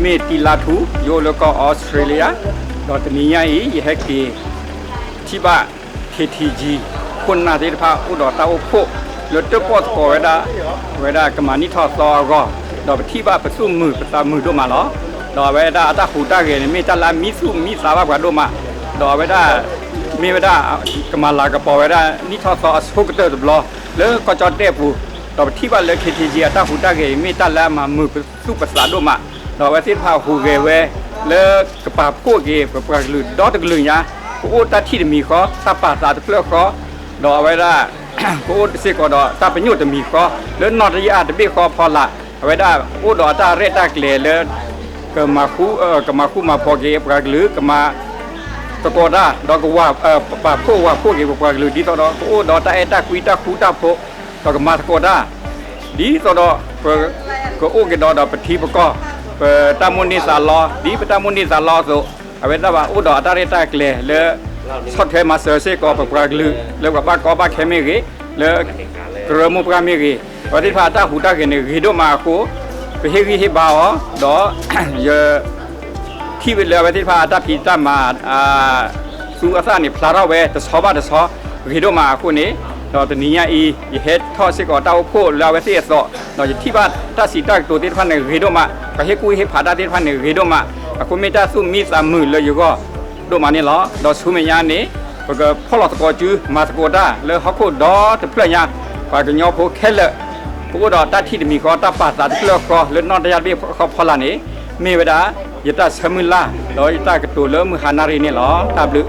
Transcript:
မ့ၢ်တံလါထူ ယအိၣ်လၢကီၢ်အီစထြ့လယါ, ဒီးတနံၤညါအံၤ ယဟဲက့ၤထံၣ်ဘၣ် ခ့ထံကၠံ ခိၣ်နၢ်သ့ၣ်တဖၣ် အိၣ်ဒီးတၢ်အိၣ်ဖှိၣ်လၢတၢၣ်ပီၣ်သကိးဝဲဒၣ်, အဝဲဒၣ်ကမၤနံၣ်ထီၣ်သီအဂီၢ်, ဒီးပထံၣ်ဘၣ်ပသူၣ်မုာ်ပသးမုာ်ဒိၣ်မးလီၤ. ဒီးအဝဲဒၣ်အတၢ်ဟူးတၢ်ဂဲၤန့ၣ် မ့ၢ်တၢ်လၢအမံသူၣ်မံသးဘၣ်ပှၤဒိၣ်မး, ဒီးအဝဲဒၣ် မ့ၢ်ဝဲဒၣ် ကမၤလၤကပီၤဝဲဒၣ်နံၣ်ထီၣ်သီအဆိကတၢၢ်တဘျီ လၢကီၢ်ကၠီၣ်တဲၣ်ပူၤ, ဒီးပထံၣ်ဘၣ်လၢ ခ့ထံကၠံ အတၢ်ဟူးတၢ်ဂဲၤအံၤ မ့ၢ်တၢ်လၢအမၤမုာ်ပသူၣ်ပသးဒိၣ်မး, ဒီးအဝဲသ့ၣ်တဖၣ်ဟူးဂဲၤဝဲ လၢကပာ်ဖှိၣ်က့ၤပပှၤကလုာ်ဒီတကလုာ်ညါ, ကအိၣ်တၢ်ထံၣ်တမံၤဃီ, တၢ်ပာ်သးတဖျၢၣ်ဃီ, ဒီးအဝဲဒၣ် ကအိၣ်စ့ၢ်ကီးဒီးတၢ်ပညိၣ်တမံၤဃီ လၢနီၣ်တယၢ်တဘ့ၣ်ဃီဖီလာ်, အဝဲဒၣ်အိၣ်ဒီးအတၢ်ရဲၣ်တၢ်ကျဲၤလၢ ကမၤဃူမၤဖိးက့ၤပှၤကလုာ်, ကမၤသကိးတၢ်, ဒီးကပာ်ဖှိၣ်ဝၤဖှိၣ်က့ၤပပှၤကလုာ် ဒ်သိးဒီးကအိၣ်ဒီးတၢ်အဲၣ်တၢ်ကွံတၢ်ဃူတၢ်ဖိး, ဒီးကမၤသကိးတၢ်, ဒ်သိးဒီး ကအိၣ်က့ၤဒီးဒီးပထံပကီၢ်, ပတၢ်မိၣ်န့ၢ်သးလီ, ဒ်ပတၢ်မိၣ်န့ၢ်သးလီအသိး, အဝဲဒၣ်ဘၣ်အိၣ်ဒီးအတၢ်ရဲၣ်တၢ်ကျဲၤလၢ ဆီၣ်ထွဲမၤစၢၤစ့ၢ်ကီးပပှၤကလုာ် လၢပှၤဘၣ်ကီဘၣ်ခဲမ့ၢ်ဂ့ၤ, လၢကရၢမိၢ်ပှၢ်မ့ၢ်ဂ့ၤ, အဝဲသ့ၣ်တဖၣ်အတၢ်ဟူးတၢ်ဂဲၤန့ၣ်ဂ့ၤဒိၣ်မးအဃိ, ပဟ့ၣ်ဂံၢ်ဟ့ၣ်ဘါအီၤ, ဒီးယ ထံၣ်ဝဲလၢအဝဲသ့ၣ်တဖၣ်အတၢ်ဖံးတၢ်မၤ သူအသၣ်န့ၣ် ဖျါထီၣ်ဝဲတဆီဘၣ်တဆီ ဂ့ၤဒိၣ်မးအဃိန့ၣ်, ဒီးတနံၤညါအံၤ ယဟဲထီၣ်စ့ၢ်ကီးတၢ်အိၣ်ဖှိၣ်လၢအဝဲသ့ၣ်အသိး, ဒီးယထံၣ်ဘၣ်တၢ်စံးတၢ်ကတိၤသ့ၣ်တဖၣ်န့ၣ်ဂ့ၤဒိၣ်မး, ပှၤဟ့ၣ်ကူၣ်ဟ့ၣ်ဖးတၢ်သ့ၣ်တဖၣ်န့ၣ်ဂ့ၤဒိၣ်မး, အဃိမ့ၢ်တၢ်သူၣ်မံသးမုာ်လၢယဂီၢ်ဒိၣ်မးန့ၣ်လီၤ. ဒီးဆူမဲာ်ညါန့ၣ် ပကဖီၣ်လီၤသကိးစု မၤသကိးတၢ်လၢဟီၣ်ခိၣ်ဒီတဖျၢၣ်ညါ, ပှၤကညီဖိခဲလၢာ် ကအိၣ်ဒီးတၢ်ထံၣ်တမံၤဃီ တၢ်ပာ်သးတဖျၢၣ်ဃီလၢနီၣ်တယၢ်တဘ့ၣ်ဃီဖီလာ်န့ၣ်, မ့ၢ်ဝဲဒၣ် ယတၢ်ဆၢမုၢ်လၢ် ဒီးယတၢ်ကတိၤလၢမုၢ်ဟါနၣ်ရံၣ်န့ၣ်လီၤ. တၢ်ဘျုး